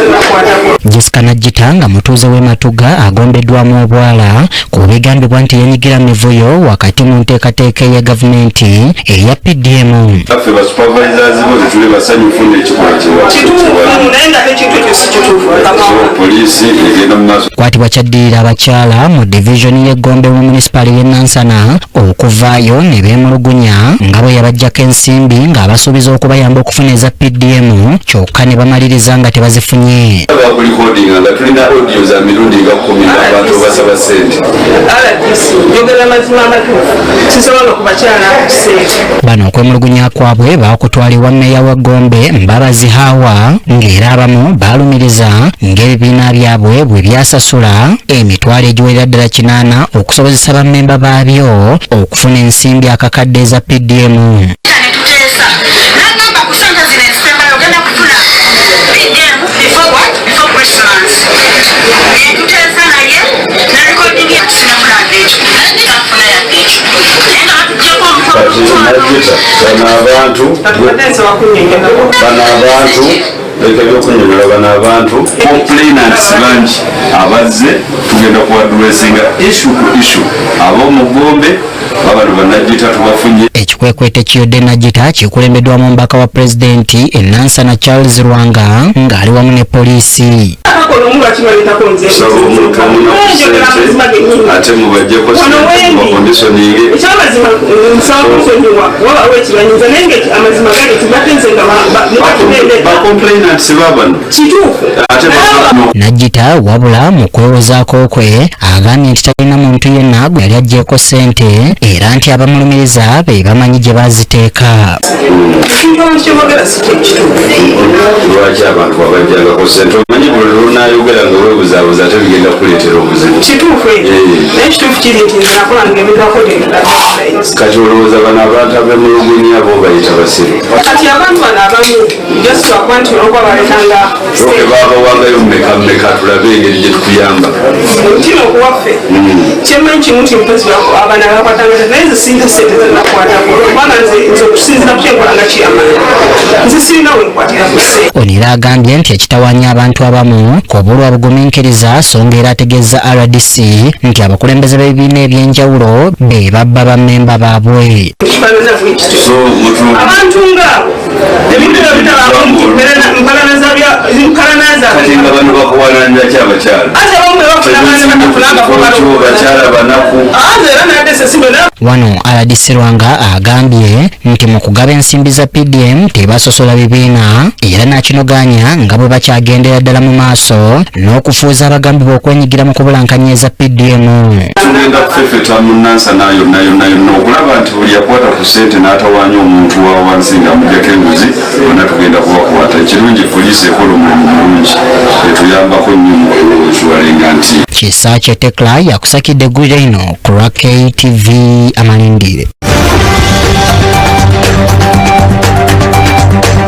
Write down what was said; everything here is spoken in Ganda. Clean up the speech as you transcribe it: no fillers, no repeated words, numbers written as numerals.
Zenakwatako. Jessica Najjita nga mutuuze w'e Matuga agombeddwamu obwala ku bigambibwa nti yenyigira mu mivuyo wakati mu nteekateeka eya gavumenti eya PDM. Ffe ba supervisors bo tetuli basanyufu n'ekikolwa Kituufu, naye nga ate ekintu ekyo si kituufu. So poliisi egenda mu maaso. Kwatibwa kyaddirira abakyala mu divizoni y'e Gombe mu munisipaali y'e Nansana okuvaayo ne beemulugunya nga bwe yabaggyako ensimbi ng'abasuubiza okubayamba okufuna eza PDM, kyokka ne bamaliriza nga tebazifunye. Bakulikodinga nga tulina audio za mirundi nga 10 ng'abantu basaba ssente. RDC, njogera amazima amatuufu, sisobola okubakyala sente. Bano okwemulugunya kwabwe baakutwalibwa mmeeya wa Gombe Mbabazi Hawa, ng'era abamu baalumiriza ng'ebibiina byabwe bwe byasasula emitwalo egiwerera ddala 8 okusobozesa bammemba baabyo okufuna ensimbi akakadde eza PDM. Netuteesa nagamba ku sente zino ezisembayo ogenda kufuna PDM before what? Before Christmas. Netuteesa naye ne recording ya sinafuna ekyo, nafuna yadde ekyo, naye nga batugyeko Kati omukono. Najjita, bano abantu Katubadde nsobola kunnyonnyolako. Bano abantu, leka ebyokunyonyola, bano abantu complainants bangi abazze, tugenda kuaddressinga issue ku issue. Ab'omugombe babano bannajjita tubafunye. Ekikwekweto ekiyodde Najjita kikulembeddwamu omubaka wa pulezidenti e Nansana Charles Lwanga ng'ali wamu ne poliisi. Akakola omu lwaki baleetako nze? Kusaba omuntu omuna ku Njogera amazima ssente gennyini. ate mubajjeko Wano sente wendi. mubaconditioninge. Ekyamazima nsaba kunsonyiwa wabawo ekibanyiza, naye nga amazima gali tibadde nze nga Ba complainants babano kituufu. Ate Naye Najjita wabula mu kwewozaako kwe agambye nti talina muntu yenna gwe yali aggyeeko ssente, era nti abamulumiriza be bamanyi gye baaziteeka. Ekintu abantu kyebogera si kyekituufu. Lwaki abantu babajjangako sente? Omanyi buli lunayogera nga weebuzaabuza ate bigenda kuleetera obuzibu. Kituufu ekyo. Eh. Naye ekituufu kiri nti nze nakolanga ebintu according to guidelines. Kati olowooza bano abantu abemulugunya bo bayita basiru? Kati abantu bano abamu just lwakuba nti olwokuba baletanga Okay, babawangayo mmeka mmeka tulabe engeri gye tukuyamba? Ntina okuwaffe kyemmanyi kimu nti mpozi abana bakwatanga, naye nze sirina sente zenakwatako, kubanga nze okusinzira ku kyenkola nga kiyamani, nze sirina wenkwatira ku ssente. Ono era agambye nti ekitawaanya abantu abamu kubulwa bugumiikiriza, so nga era ategeeza RDC nti abakulembeze b'ebibiina ebyenjawulo be babba bammemba baabwe. Kifaanana bwe kityo. So mutu Abantu ngaabo ebintu ebyo bitabako nti mpalana zaabwe. Kati nga bano bakuwalanira ki abakyala? Ate abamu bwe bafuna abaana batafunangako. Kyo bakyala banaku. Anze era nadde sesibe. Wano RDC Lwanga agambye nti mu kugaba ensimbi za PDM tebasosola bibiina, era n'akinoganya nga bwe bakyagendera ddala mu maaso n'okufuuza abagambibwa okwenyigira mu kubulankanya eza PDM. Tugenda kufefeta mu Nansana yonna yonna yonna okulaba nti buli yakwata ku ssente n'atawaanya omuntu wa wansi nga amuggyako enguzi, bonna tugenda kubakwata. Ekirungi poliisi ekola omulimu mulungi, etuyambako nnyo mu kukiwalenga nti Kisaakye Tekla yakusakidde eggulire lino ku lwa KTV Amalindire.